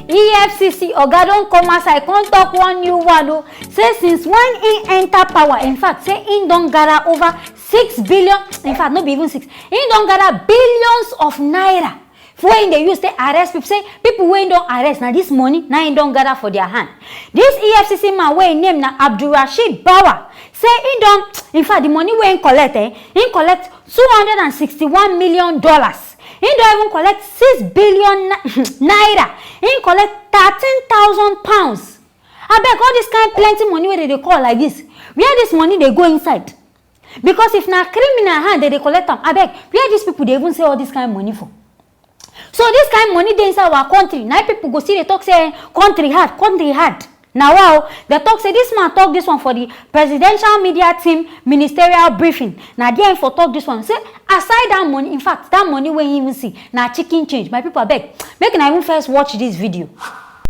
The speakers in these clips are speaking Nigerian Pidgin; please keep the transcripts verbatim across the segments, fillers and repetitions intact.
E F C C oga don come outside come talk one new one o, say since when he enter power, in fact say he don gather over six billion, in fact no be even six, he don gather billions of naira wey he dey use take arrest people, say people wey he don arrest na this money na he don gather for their hand. This E F C C man wey him name na Abdulrasheed Bawa, say he don, in fact the money wey he collect, eh, he collect two hundred and sixty-one million dollars. He don even collect six billion na- naira. He collect thirteen thousand pounds. Abeg, all this kind plenty money wey dem dey call like this, where this money dey go inside? Because if na criminal hand dem dey collect am, abeg, where these people dey even save all this kind money for? So this kind money dey inside our country, na people go still dey talk say country hard, country hard. Na wa o, dem talk say this man talk this one for the presidential media team ministerial briefing. Na there he for talk this one, say aside that money, in fact that money wey he even see na chicken change. My people, abeg, make una even first watch this video.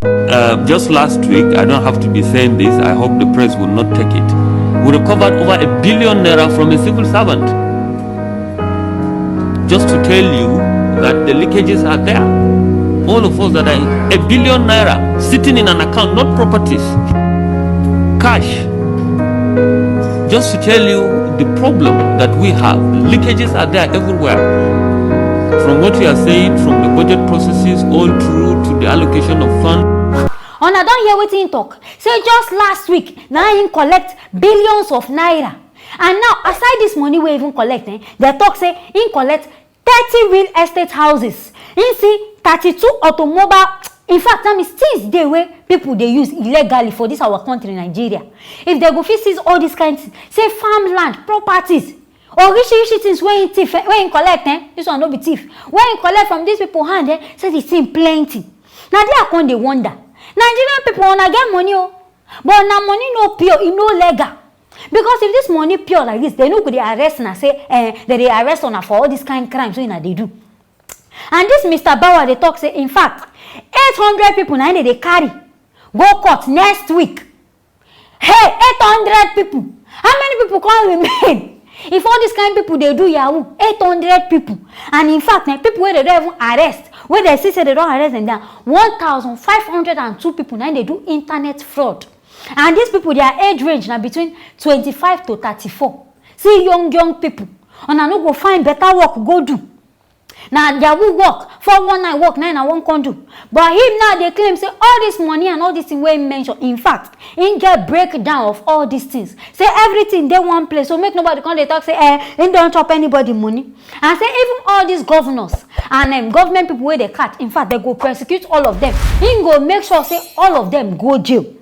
Uh, just last week, I don't have to be saying this, I hope the press will not take it. We recovered over a billion naira from a civil servant. Just to tell you that the leakages are there. All of us that are a billion naira sitting in an account, not properties, cash. Just to tell you the problem that we have, leakages are there everywhere. From what you are saying, from the budget processes all through to the allocation of funds. Una don hear wetin he talk? Say just last week na he collect billions of naira, and now aside this money wey he even collect, eh, dem talk say he collect thirty real estate houses, he see thirty-two automobile. In fact, that means things dey wey people dey use illegally for this our country, Nigeria. If dem go fit seize all this kind thing, say farmland, properties, or rishi rishi things wey he thief, eh, wey he collect, eh, this one no be thief, wey he collect from these people hand, eh, say the thing plenty. Na there I come dey wonder, Nigerian people, una get money o, but una money no pure, e no legal. Because if this money pure like this, dem no go dey arrest una say, eh, dem dey arrest una for all this kind crimes wey una dey do. And this Mister Bawa dey talk say, in fact, eight hundred people na im dem dey carry go court next week. Hey, eight hundred people! How many people come remain? If all this kind people dey do yahoo, eight hundred people. And in fact, eh, people wey dem don even arrest, wey dem see say dem don arrest dem down, one thousand five hundred and two people na im dey do internet fraud. And these people, their age range na between twenty-five to thirty-four. See young young people, una no go find better work go do. Na yahoo work, four one nine work na im una wan come do. But him now dey claim say all this money and all this thing wey he mention, in fact, he get breakdown of all these things. Say everything dey one place, so make nobody come dey talk say, eh, he don chop anybody money. And say even all these governors and, um, government people wey dem catch, in fact, dem go prosecute all of them. He go make sure say all of them go jail.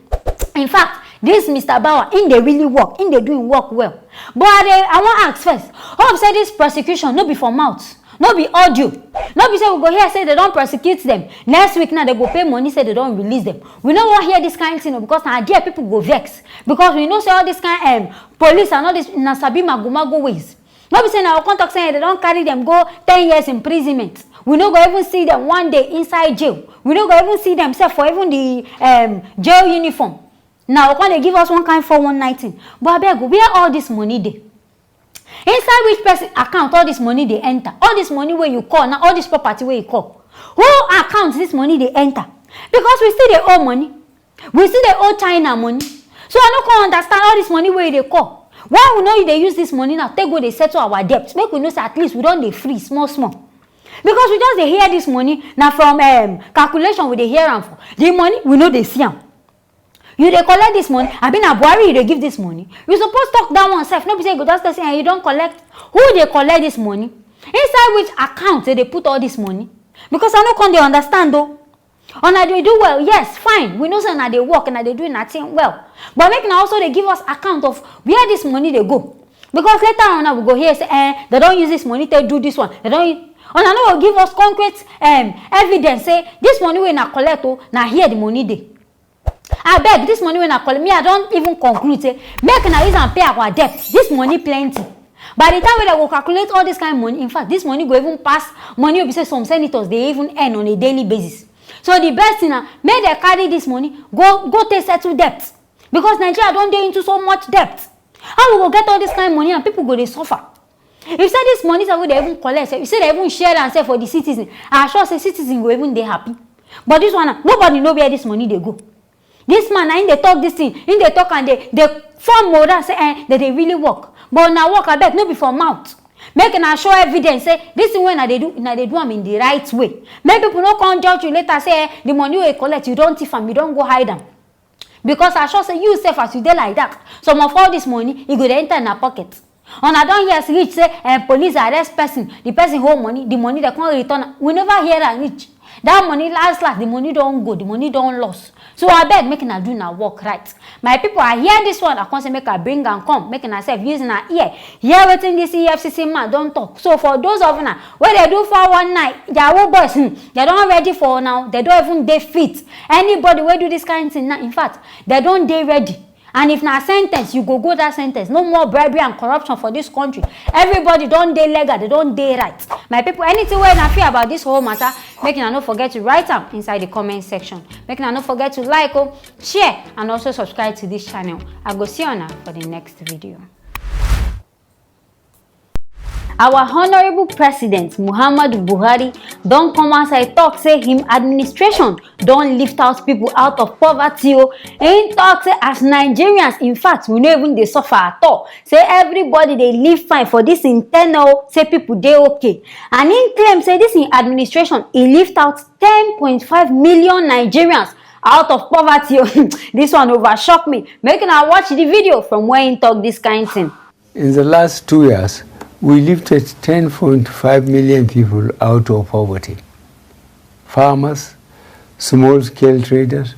In fact, this Mister Bawa, he dey really work, he dey do him work well. But I dey, I wan ask first, hope say this prosecution no be for mouth, no be audio, no be say we go hear say dem don prosecute them, next week now dem go pay money say dem don release them. We no wan hear this kind thing o, because na there people go vex, because we know say all this kind, um, police and all this na sabi mago mago ways. No be say na we come talk say dem don carry them go ten years imprisonment. We no go even see them one day inside jail. We no go even see them sef for even the, um, jail uniform. Na we come dey give us one kind four one nine thing. But abeg o, where all this money dey? Inside which person account all this money dey enter? All this money wey you call, na all this property wey you call, who account this money dey enter? Because we still dey owe money. We still dey owe China money. So I no come understand all this money wey you dey call. Why we no dey use this money now take go dey settle our debt? Make we know say at least we don dey free small small. Because we just dey hear this money, na from, um, calculation we dey hear am for. The money, we no dey see am. You dey collect this money, abi na Buhari you dey give this money? You suppose talk that one sef, no be say you go just talk say, eh, you don collect. Who dey collect this money? Inside which account dem dey put all this money? Because I no come dey understand o. Una dey do well, yes, fine, we know say una dey work, una dey do una thing well, but make una also dey give us account of where this money dey go. Because later on now we go hear say, eh, dem don use this money take do this one, dem don u- una no go give us concrete, um, evidence say this money wey una collect o, na here the money dey. Abeg, this money wey una collect, me I don even conclude say make una use am pay our debt. This money plenty. By the time wey dem go calculate all this kind money, in fact, this money go even pass money wey be say some senators dey even earn on a daily basis. So the best thing na make dem carry this money go, go take settle debt, because Nigeria don dey into so much debt. How we go get all this kind money and people go dey suffer? If say this money sef wey dem even collect sef, if say dem even share am sef for the citizen, I sure say citizen go even dey happy. But this one, nobody know where this money dey go. This man, na him dey talk this thing, him dey talk and dey dey form morale say, eh, they dey really work. But na work, abeg, no be for mouth. Make una show evidence say this thing wey una dey do, una dey do am in the right way. Make people no come judge you later say, eh, the money wey you collect, you don thief am, you don go hide am. Because I sure say you sef, as you dey like that, some of all this money, e go dey enter una pocket. Una don hear reach say, eh, police arrest person, the person hold money, the money dem come return am. We never hear am reach. That money, last last, the money don go, the money don loss. So abeg, make una do una work right. My people, I hear this one, I come say make I bring am come, make una sef use una ear hear wetin this E F C C man don talk. So for those of una wey dey do four one nine, Yahoo boys, hmm, dem don ready for una, dem don even dey fit. Anybody wey do this kind thing now, in fact, dem don dey ready. And if na sentence, you go go that sentence. No more bribery and corruption for this country. Everybody don dey legal, dem don dey right. My people, anything wey una feel about this whole matter, make una no forget to write am inside the comment section. Make una no forget to like, oh, share, and also subscribe to this channel. I go see una for the next video. Our honourable president, Muhammadu Buhari, don come outside talk say him administration don lift out people out of poverty o. Him talk say as Nigerians, in fact, we no even dey suffer at all. Say everybody dey live fine for this him tenure o, say people dey okay. And him claim say this him administration, e lift out ten point five million Nigerians out of poverty o. This one over shock me. Make una watch the video from where him talk this kind thing. In the last two years, we lifted ten point five million people out of poverty. Farmers, small-scale traders,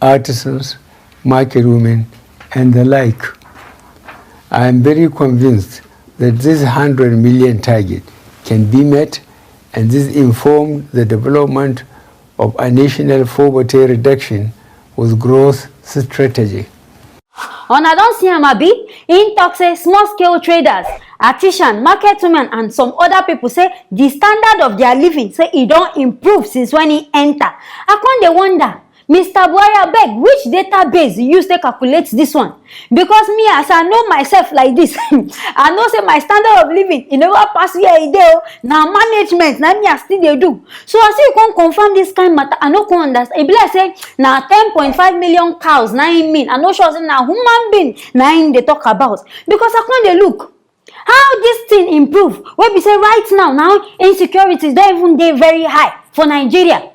artisans, market women, and the like. I am very convinced that this hundred million target can be met, and this informed the development of a national poverty reduction with growth strategy. Una don see am, abi? Him talk say small scale traders, artisan, market women, and some other people say the standard of their living, say e don improve since when he enter. I come dey wonder, Mister Buhari, abeg, which database you use take calculate this one? Because me, as I know myself like this, I know say my standard of living, e never pass where e dey o. Na management na me I still dey do. So as you come confirm this kind matter, I no come understand. E be like say na ten point five million cows na him mean. I no sure say na human being na him dey talk about. Because I come dey look how this thing improve, wey be say right now, now insecurity don even dey very high for Nigeria.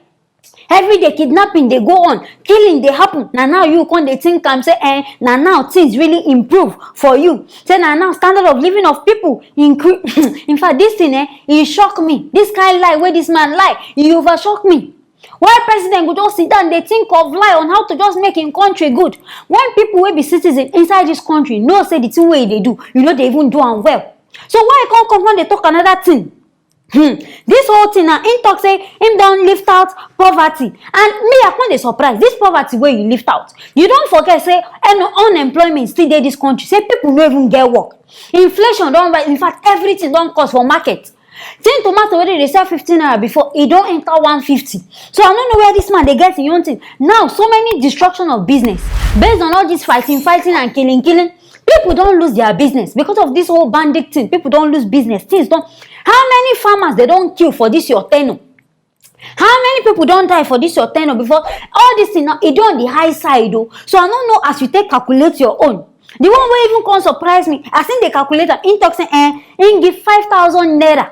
Every day kidnapping dey go on, killing dey happen. Na now you come dey think am say, eh, na now things really improve for you. Say na now standard of living of people increase. In fact, this thing, eh, e shock me. This kind lie wey this man lie, e over shock me. Why president go just sit down dey think of lie on how to just make him country good, when people wey be citizen inside this country know say the thing wey e dey do, you no dey even do am well? So why you come come come dey talk another thing? Hmm. This whole thing now, him talk say him don lift out poverty, and me, I come dey surprise. This poverty wey you lift out, you don forget say un- unemployment still dey this country. Say people no even get work. Inflation don rise. In fact, everything don cost for market. Tin tomato wey dey dey sell fifteen naira before, e don enter one fifty. So I no know where this man dey get him own thing. Now, so many destruction of business based on all this fighting, fighting and killing, killing. People don lose their business because of this whole bandit thing. People don lose business. Things don. How many farmers they don kill for this your tenure? How many people don die for this your tenure before? All this thing now, e dey on the high side o. So I no know as you take calculate your own. The one wey even come surprise me, as him dey calculate am, him talk say, eh, him give five thousand naira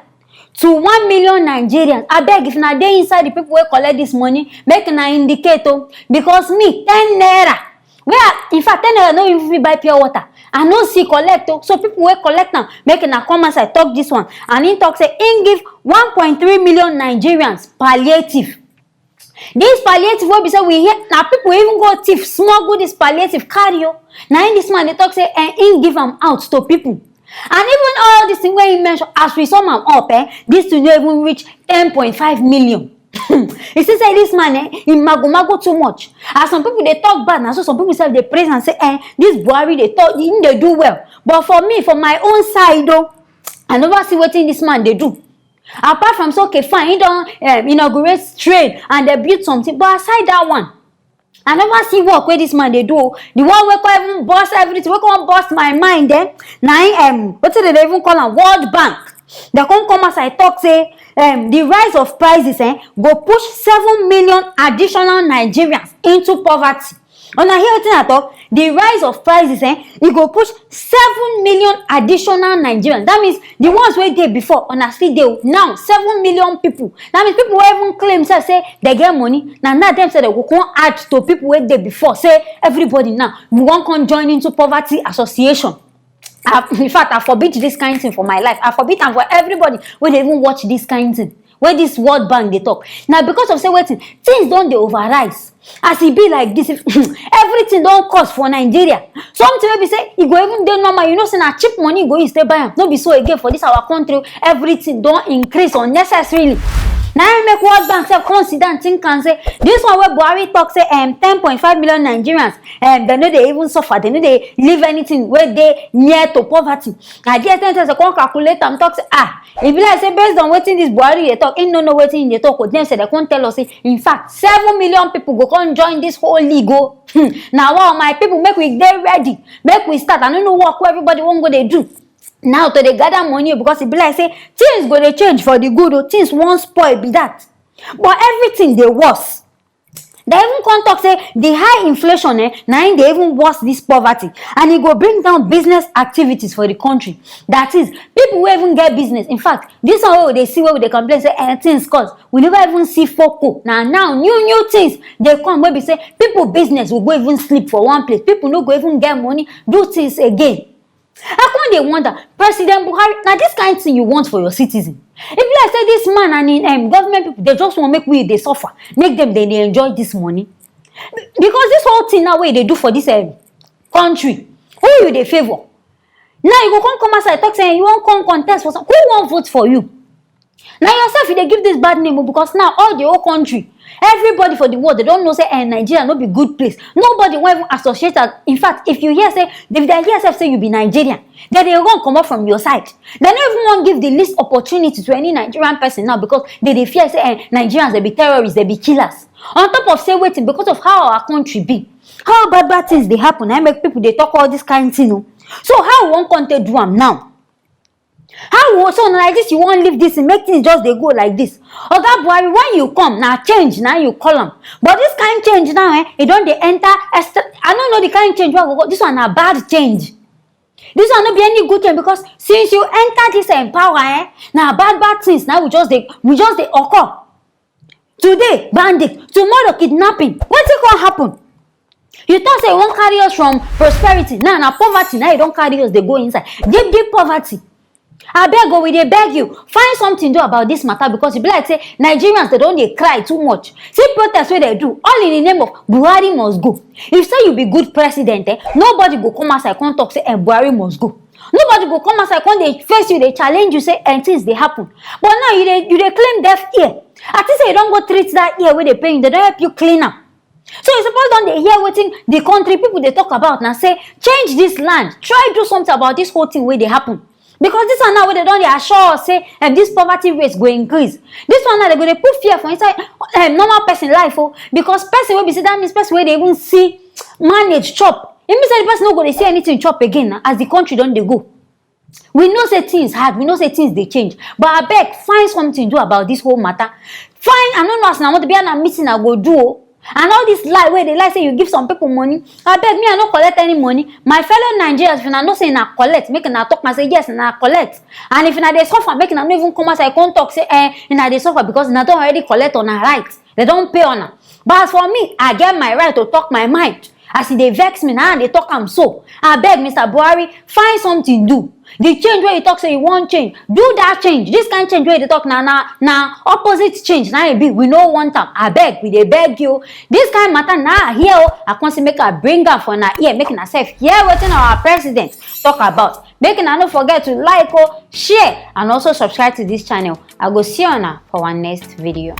to one million Nigerians. Abeg, if una dey inside the people wey collect this money, make una indicate o, because me, ten naira, wey I, in fact, ten naira no even fit buy pure water. I no see collect o. So people wey collect am, make una come outside talk this one. And him talk say him give one point three million Nigerians palliative. This palliative wey be say we hear, na people even go thief, smuggle this palliative carry o. Na him this man dey talk say, eh, him give am out to people. And even all this thing wey he mention, as we sum am up, eh, this thing no even reach ten point five million. You see say this man, eh, he mago mago too much. As some people dey talk bad, na so some people sef dey praise and say, eh, this Buhari dey talk, he dey do well. But for me, for my own side o, I never see wetin this man dey do. Apart from say, okay, fine, he don, um, inaugurate trade and they build something, but aside that one, I never see work wey this man dey do o. The one wey come even burst everything, wey come burst my mind, eh, na him, um, wetin dem dey even call am, World Bank. Dem come come outside talk say um, the rise of prices eh, go push seven million additional Nigerians into poverty. Una hear wetin I talk? The rise of prices eh, e go push seven million additional Nigerians. That means the ones wey dey before, una still dey now, seven million people. That means people wey even claim sef say dem get money, na now dem sef dem go come add to people wey dey before. Say everybody now, we wan come join into poverty association. I, in fact, I forbid this kind thing for my life. I forbid am for everybody wey dey even watch this kind thing. Wey this World Bank dey talk. Na because of say wetin? Things don dey overrise. As e be like this, if everything don cost for Nigeria. Something wey be say e go even dey normal. You know say na cheap money you go use take buy am. No be so again for this our country. Everything don increase unnecessarily. Na im make World Bank sef come sit down think am say this one wey Buhari talk say um, ten point five million Nigerians um, dem no dey even suffer, dem no dey live anything wey dey near to poverty. Na there ten ten come calculate am talk say ah, e be like say based on wetin this Buhari dey talk, im no know wetin im dey talk o. Dem say dem come tell us say in fact seven million people go come join this whole league o. Hmm. Na wow, my people, make we dey ready, make we start. I no know work wey everybody wan go dey do now to dey gather money o, because e be like say things go dey change for the good o, things wan spoil be that. But everything dey worse. Dem even come talk say the high inflation eh, na im dey even worse this poverty, and e go bring down business activities for the country. That is, people wey even get business. In fact, this one wey we dey see, wey we dey complain say eh, things cost, we never even see foco. Na now new new things dey come wey be say people business go go even sleep for one place. People no go even get money do things again. I come dey wonder, President Buhari, na this kind thing you want for your citizen? E be like say this man and im um, government people, dem just wan make we dey suffer, make dem dey dey enjoy this money. Because this whole thing now wey you dey do for this um, country, who you dey favour? Now you go come come outside talk say you wan come contest for some, who wan vote for you? Na yourself you dey give this bad name o, because now all the whole country, everybody for the world, dem don know say eh, Nigeria no be good place. Nobody wan even associate am. In fact, if you hear say, if dem hear sef say you be Nigerian, dem dey run comot from your side. Dem no even wan give the least opportunity to any Nigerian person now, because dem dey fear say eh, Nigerians, dem be terrorists, dem be killers. On top of say wetin, because of how our country be, how bad bad things dey happen, na im make people dey talk all this kind thing o. So how we wan come take do am now? How we, so na like this you wan leave this thing, make things just dey go like this? Oga Buhari, when you come, na change na you call am. But this kind change now eh, e don dey enter extra, I no know the kind change wey go go. This one na bad change. This one no be any good thing, because since you enter this um, power eh, na bad bad things na we just dey, we just dey occur. Today bandit, tomorrow kidnapping. Wetin come happen? You talk say you wan carry us from prosperity, now na poverty, now you don carry us dey go inside deep deep poverty. Abeg o, we dey beg you, find something do about this matter, because e be like say Nigerians, dem don dey cry too much. See protest wey dem do, all in the name of Buhari must go. If say you be good president eh, nobody go come outside come talk say eh, Buhari must go. Nobody go come outside come dey face you, dey challenge you say eh, things dey happen. But now you dey, you dey claim deaf ear. I think say you don go treat that ear wey dey pain you, dem don help you clean am. So you suppose don dey hear wetin the country people dey talk about na, say change this land, try do something about this whole thing wey dey happen. Because this one now wey dem don dey assure us say um, this poverty rate go increase, this one now dem go dey put fear for inside um, normal person life o. Because person wey be say, that means person wey dey even see manage chop, e mean say the person no go dey see anything chop again na, as the country don dey go. We know say things hard, we know say things dey change, but abeg, find something do about this whole matter. Find, I no know as una want to be, na meeting I go do o. And all this lie wey dey lie say you give some people money, abeg, me I no collect any money. My fellow Nigerians, if una know say una collect, make una talk am say yes, una collect. And if una dey suffer, make una no even come outside come talk say eh, una dey suffer, because una don already collect una right, dem don pay una. But as for me, I get my right to talk my mind. As e dey vex me, na I dey talk am so. Abeg, Mister Buhari, find something do. The change wey you talk say you wan change, do that change. This kind change wey you dey talk na, na, na opposite change na e be. We no want am. Abeg, we dey beg you. This kind matter na I hear o, I come say make I bring am for una ear, make una sef hear wetin our president talk about. Make una no forget to like o, share, and also subscribe to this channel. I go see una for our next video.